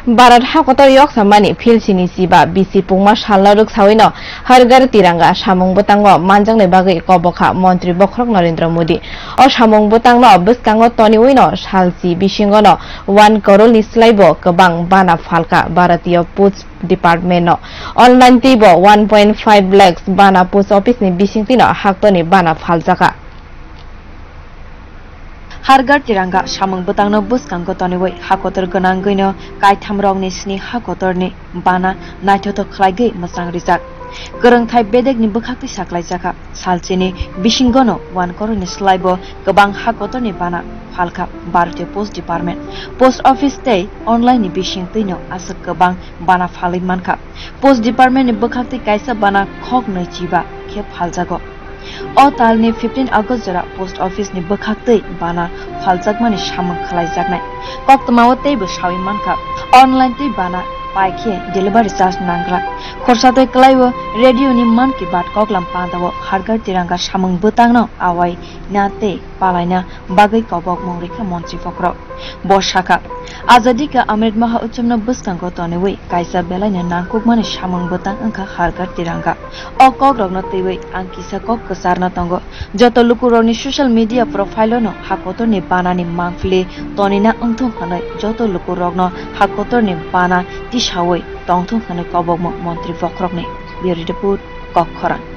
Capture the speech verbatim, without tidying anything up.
Bharat hakotor yoksa mani philsini chiba bisi pungma salno rwksawino Har Ghar Tiranga samung bwtango manjaknai bagwi kobokha Montri Bokhorok Narendra Modi. O samung bwtangno bwskango toniwino salchi bisingono one crore ni slaibo kwbang bana phalkha Bharatiya Post Department no. Online teibo one point five lakhs bana post office ni bisingtwino haktorni bana phaljakha. Har Ghar Tiranga samung bwtangno bwskango toniwi hakotor gwnangwino kaithamrokni sni hakotorni bana naithothok khlaigwi mwchang rijak. Kwrwngthai bedekni bwkhaktwi saklaijakha. Salchini bisingono one crore ni slaibo kwbang hakotorni bana phalkha Bharatiya Post Department. Post office tei online ni bisingtwino aswk kwbang bana phalwi mankha. Post Department ni bwkhaktwi kaisa bana khoknwi chiba khe phaljago. O talni fifteen August jora post office ni bwkhaktwi bana phaljakmani samung khlaijaknai. Koktwmao teibo sawi mankha, online twi bana pai khe delivery charge nangla. Khorsa twi kwlaibo radio ni Mann Ki Baat koklam pandao Har Ghar Tiranga samung bwtangno awai na tei palaina bagwi kobokmung rikha Montri Bokhorok. Bo sakha, Azadi ka Amrit Maha Utsamno bwskango toniwi kaisa belaino nangkukmani samung bwtang wngkha Har Ghar Tiranga. O kokrokno twiwi ang kisa kok kwcharna tongo. Joto lukurokni social media profile-o no hakotorni banani mangpili tonina wngthung hwnwi joto lukurokno hakotorni bana tisawi tongthung hwnwi kobokmung Montri Bokhorokni. Bureau Report, Kokkhorang.